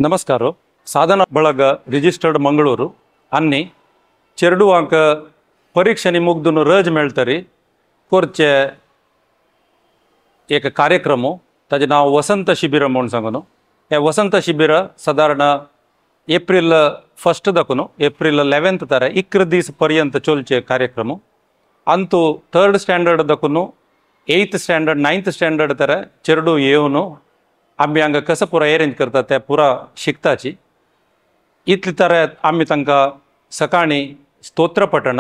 ನಮಸ್ಕಾರ. ಸಾಧನ ಬಳಗ ರಿಜಿಸ್ಟರ್ಡ್ ಮಂಗಳೂರು ಅನ್ನಿ ಚೆರಡುವಾಂಕ ಪರೀಕ್ಷೆ ಮುಗ್ದು ರಜ್ मेळटरी कोरचे एक कार्यक्रम ताजें नांव वसंत शिबिर म्हूण सांगून. हे वसंत शिबिर सादारण एप्रिल 1 दाखून एप्रिल 11 तारे 11 दीस पर्यंत चलचे कार्यक्रम. Antu 3rd standard दाखून 8th standard 9th standard तर चेरडू येवन आमी हांगा कसो पुरा अरेंज करता ते पुरा शिकताची. इतले तर आमी तांकां सकाळीं स्तोत्र पठण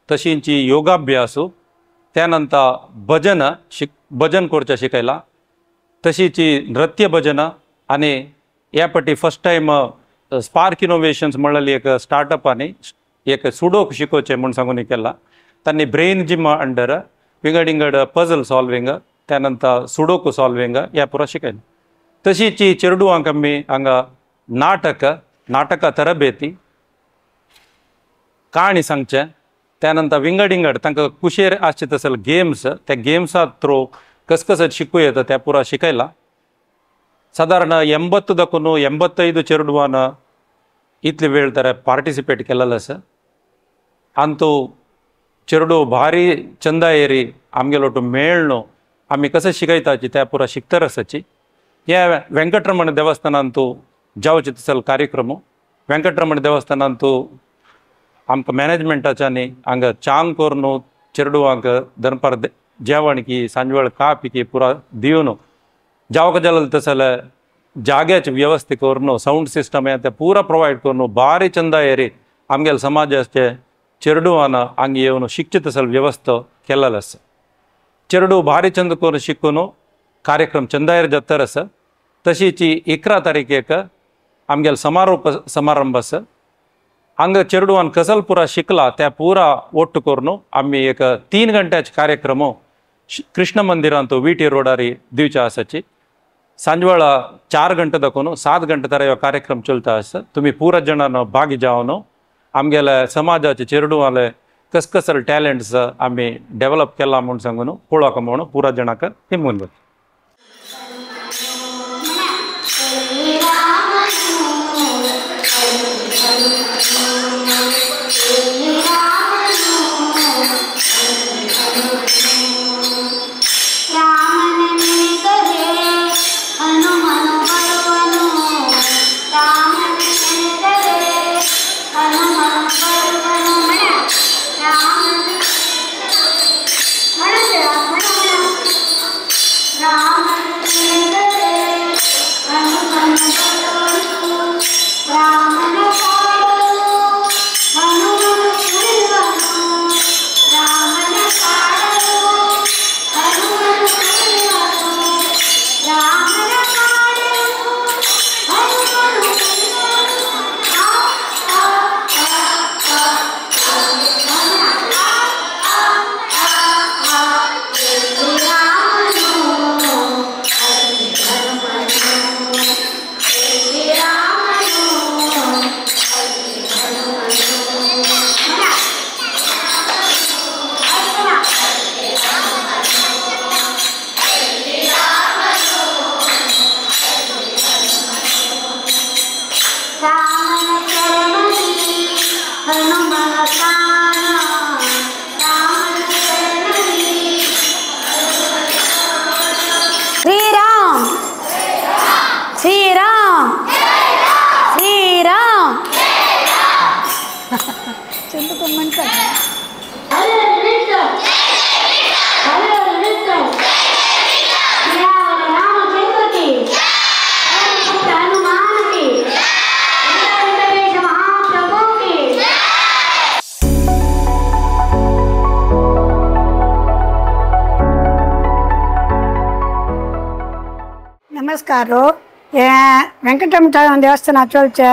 तशींची योगाभ्यास त्या नंतर भजन भजन करचें शिकयलां तशीची नृत्य भजन. आनी ह्या पटी फर्स्ट टायम स्पार्क इनोवेशन्स म्हणलेली एक स्टार्टअप आनी एक सुडोक शिकोवचें म्हूण सांगून केलां. तांणी ब्रेन जिम अंडर विंगड विंगड पजल सॉल्विंग त्या नंतर सुडोकू सॉल्विंग ह्या पुरा शिकयलें. तशीच चेरडुवांक आमी हांगा नाटका तरबेती काणी सांगचें त्या नंतर विंगड विंगड तांकां कुशेर आसचे तसले गेम्स त्या गेम्सा थ्रू कस शिकूं येता त्या पुरा शिकयलां. सादारण 80 दाखून 85 चेरडुवान इतले वेळ तर पार्टिसिपेट केलेलो आसा. आनी तो चेरडू भारी चंदायेरी आमगेलो मेळ्ळो आमी कशें शिकयताची त्या पुरा शिकतर आसाची. ह्या वेंकटरमण देवस्थानांतू जावचे तसलो कार्यक्रम वेंकटरमण देवस्थानांतू आमकां मॅनेजमेंटाच्यानी हांगा चांग करून चेरडुवांक दनपार जेवण की सांजवेळ कापी की पुरा दिवन जावक जालें तसले जाग्याची व्यवस्था करून सावंड सिस्टम ते पुरा प्रोवायड करून भारी चंदायेरी आमगेले समाजाचे चेरडुवान हांगा येवन शिकचे तसले व्यवस्था केलेली आसा. चेरडू भारी चंद करून शिकून कार्यक्रम चंदायर जातर आसा. तशीच 11 तारखेक आमगेले समारोप समारंभ आसा. हांगा चेरडुवान कसल पुरा शिकला त्या पुरा ಒಟ್ಟು करून आमी एक 3 घंट्याचे कार्यक्रम कृष्ण मंदिरांत वी टी रोडारी दिवचे आसाची. सांजवेळा 4 घंटे दाखोवन 7 घंटे तर हो कार्यक्रम चलता आसा. तुमी पुरा जाणांनो भागी जावन आमगेले समाजाचे चेरडुवाले कस कसल टॅलंट्स आमी डेव्हलप केला म्हूण सांगून पळोवंक म्हूण पुरा जाणांक हिमून. नमस्कार. वेंकटरमण देवस्थान चलचे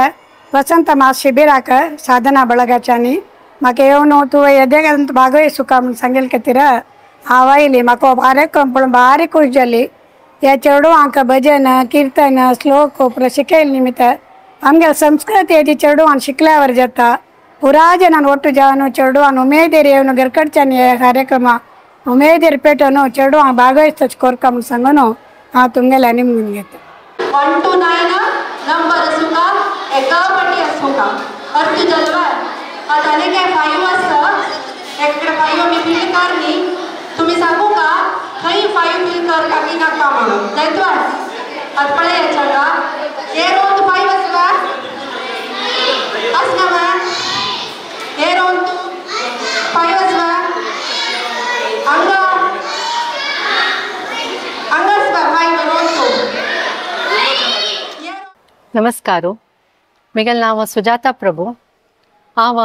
वसंत मास शिबिराक साधना ಬಳಗಾಚಾನಿ म्हाका येवन तूं येदे भागवयसुका म्हूण सांगेल खातीर हांव आयली. म्हाका कार्यक्रम पळोवन भारी खूश जाली. ह्या चेडवांक भजन कीर्तन श्लोक पुरा शिकयले निमित्त आमगे संस्कृती ती चेडवान शिकल्यावर जाता. पुरा जनान ಒಟ್ಟು जावन चेडवान उमेदीर येवन घरकडच्यान हे कार्यक्रम उमेदीर पेटोवन चेडवांक भागवयसता कोरका म्हूण सांगून हांव तुमगेल्या निमून घेता. 1 to 9 नंबर आसूं एका पाटी आसूं अर्थ जलवा आतां आनी काय 5 आसा एककडे 5 आमी फिल कर न्ही तुमी सांगू का खंय 5 फिल कर काकी नाका म्हणून जायत आतां पळय चला हे रोन 5 आसता आसना मा हे रोन तू 5 आसता हांगा हांगा आसता 5 रोन तू. नमस्कार, मिगल नाव सुजाता प्रभु. हांव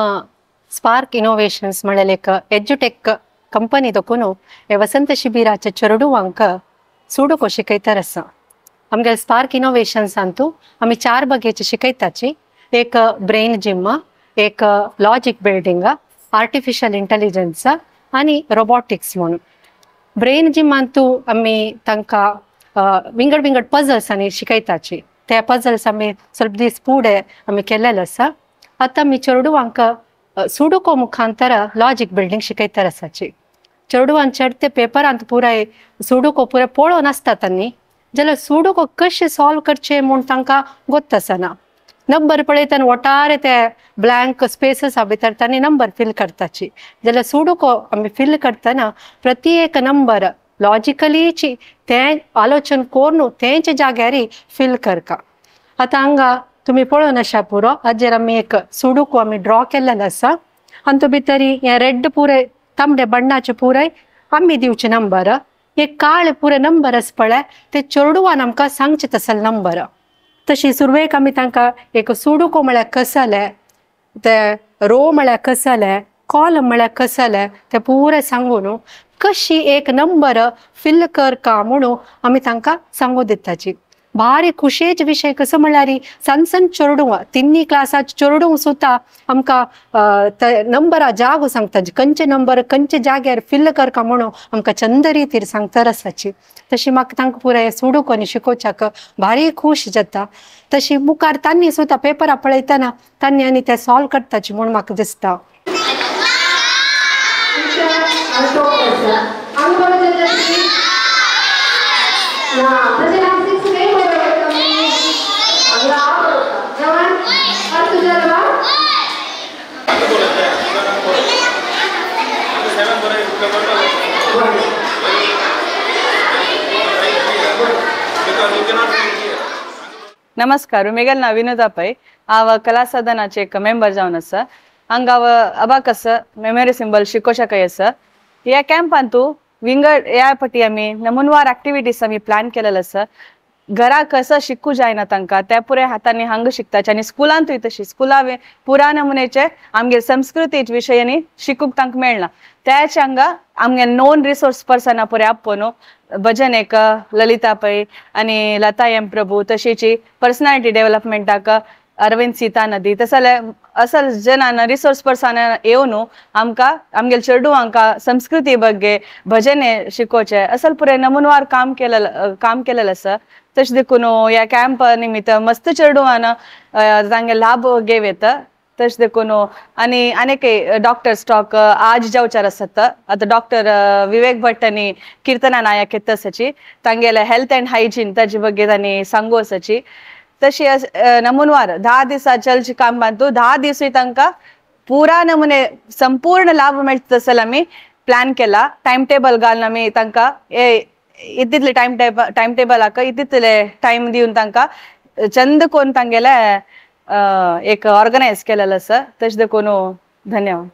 स्पार्क इनोवेशन्स म्हणल्यार एक एज्युटेक कंपनी दखून हे वसंत शिबिराचे चेडवांक सुडोको शिकयतर आसा. आमगे स्पार्क इनोवेशन्सांतू आमी 4 बगेचे शिकयताची. एक ब्रेन जिम, एक लॉजीक बिल्डींग, आर्टिफिशियल इंटेलिजन्स आनी रोबोटिक्स म्हणून. ब्रेन जिमांतू आमी तांकां विंगड विंगड पजल्स आनी शिकयताची. ते पजल्स आमी ಸ್ವಲ್ಪ दीस फुडें आमी केल्लेले आसा. आतां आमी चेडवांक सुडोको मुखांतर लॉजीक बिल्डींग शिकयतर आसाची. चेडवान चडते पेपरांत पुराय सुडोको पुराय पळोवन आसता तांणी, जाल्यार सुडोको कशें सॉल्व करचें म्हूण तांकां गोत्त आसना. नंबर पळयतना वटारे ते ब्लँक स्पेसीसा भितर तांणी नंबर फिल करताची. जाल्यार सुडोको आमी फिल करतना प्रति एक नंबर लॉजिकलीची तें आलोचन करून तेंच्या जाग्यार फिल करका. आतां हांगा तुमी पळोवन आशा पुरो हाजेर आमी एक सुडोको आमी ड्रॉ केल्लेलो आसा आनी तो भितर हे रेड पुराय तांबडे बण्णाचे पुराय आमी दिवचे नंबर, हे काळे पुराय नंबर आसा पळय ते चेडवान आमकां सांगचे तसले नंबर. तशी सुरवेक आमी तांकां एक सुडोको म्हळ्यार कसलें, ते रो म्हळ्यार कसलें, कॉलम म्हळ्यार कसलें ते पुराय सांगून कशी एक नंबर फिल करका म्हणून आमी तांकां सांगू दिताची. भारी खुशयेचे विशय कसो म्हणल्यार सान सान चेडवां 3 क्लासाचे चेडूं सुद्दां आमकां ते नंबरा जागो सांगता, खंयचे नंबर खंयचे जाग्यार फिल करका म्हणून आमकां चंद रितीर सांगता आसाची. तशी म्हाका तांकां पुराय सुडोको आनी शिकोवच्याक भारी खूश जाता. तशी मुखार तांणी सुद्दां पेपरां पळयतना तांणी आनी ते सॉल्व करताची म्हूण म्हाका दिसता. नमस्कार, मेगल नाव विनोदा पै. हांव कला सदनाचे एक मेंबर जावन आसा. हांगा हांव अबाकस मेमोरी सिंबल शिकोवच्याकय आसा. ह्या कॅम्पांतू विंगड ह्या पटी आमी नमुनवार एक्टिविटीज आमी प्लॅन केलेले आसा. घरा कसं शिकू जायना तांकां त्या पुराय हातांनी हांगा शिकताचे आनी स्कुलांतूय तशी स्कुला पुरा नमुनेचे आमगे संस्कृतीचे विशयांनी शिकूंक तांकां मेळना. त्याच हांगा आमगे नॉन रिसोर्स पर्सना पुराय आपोवन भजन एक ललिता पै आनी लता एम प्रभू, तशीच पर्सनॅलिटी डेव्हलपमेंटाक अरविंद सीता नदी, तसले असल जनान रिसोर्स पर्सना येवन आमकां आमगेले चेडवांकां संस्कृती ಬಗ್ಗೆ भजने शिकोवचे असल पुराय नमुनवार काम केलेलें आसा. तशें देखून ह्या कॅम्प निमित्त मस्त चेडवान तांगे लाभ घेव येता. तशें देखून आनी आनीक डॉक्टर स्टॉक आज जावचार आसात. आतां डॉक्टर विवेक भट आनी किर्तना नायक येता आसाची, तांगेले हेल्थ एंड हायजीन ताजे ಬಗ್ಗೆ तांणी सांगू आसाची. तशी नमुनवार 10 दिसा चलचे काम बांदू 10 दिसूय तांकां पुरा नमुने संपूर्ण लाभ मेळटा तसो आमी प्लॅन केला. टायम टेबल घालून आमी तांकां इतितले टायम टेबलाक इतितले टायम दिवन तांकां चंद कोन्न तांगेले एक ऑर्गनायज केलेलें आसा. तशें देखून धन्यवाद.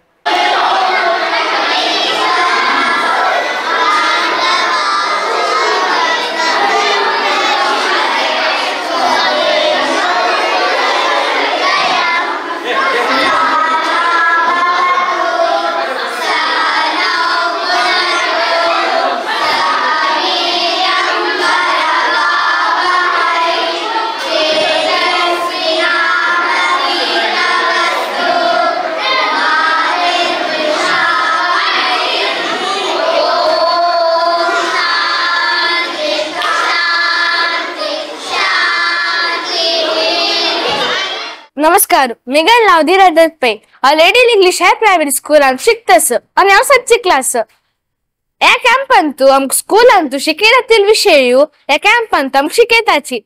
नमस्कार, मेगल नाव धीरज दत्त पै. हांव लेडी इंग्लिश हाय प्रायमरी स्कुलान शिकतस आनी हांव 7ची क्लास. ह्या कॅम्पांतू आमकां स्कुलांतू शिकयतात विशय ह्या कॅम्पांत आमकां शिकयताची.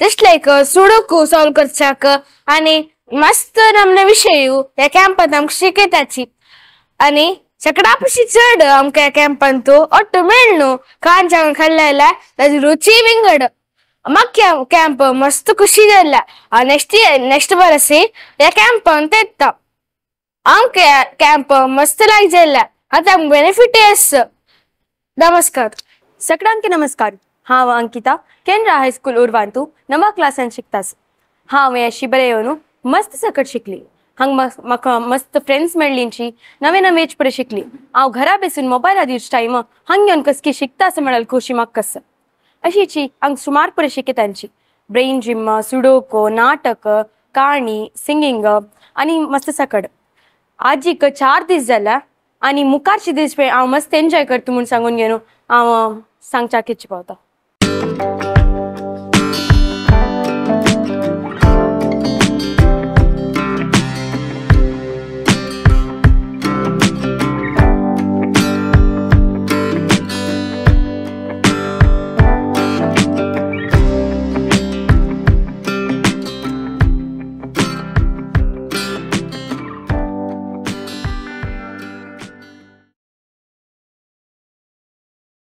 जस्ट लायक सुडोकू सॉल्व करच्याक आनी मस्त नमने विशय ह्या कॅम्पांत आमकां शिकयताची. आनी सगळ्या पशी चड आमकां ह्या कॅम्पांत ओट्ट मेळ न्हू कांचांग खाल्ल्या ताजी रुची विंगड. म्हाका कॅम्प मस्त खुशी जाल्ल्या. नेक्स्ट नेक्स्ट बरसी ह्या कॅम्पांत येता. आमकां कॅम्प मस्त लायक जाल्ल्या. आतां आमकां बेनिफीट आसा. नमस्कार. सगळ्यांक नमस्कार. हांव अंकिता केनरा हायस्कूल उर्वांतू नवा क्लासान शिकतास. हांव ह्या शिबिरा येवन मस्त सकट शिकली. हांग म्हाका मस्त फ्रेंड्स मेळ्ळींची, नवे नवे पडे शिकली. हांव घरा बसून मोबायलार दिवचे टायम हांग येवन कसकी शिकता आसा म्हळ्यार खुशी म्हाका कस. अशीची हांग सुमार पडे शिकयतांची ब्रेन जिम, सुडोको, नाटक, काणी, सिंगींग आनी मस्त सकड. आजीक 4 दीस जाल्या आनी मुखारचे दीस पळय हांव मस्त एन्जॉय करता म्हूण सांगून घेवन हांव सांगच्याक इच्छा पावता.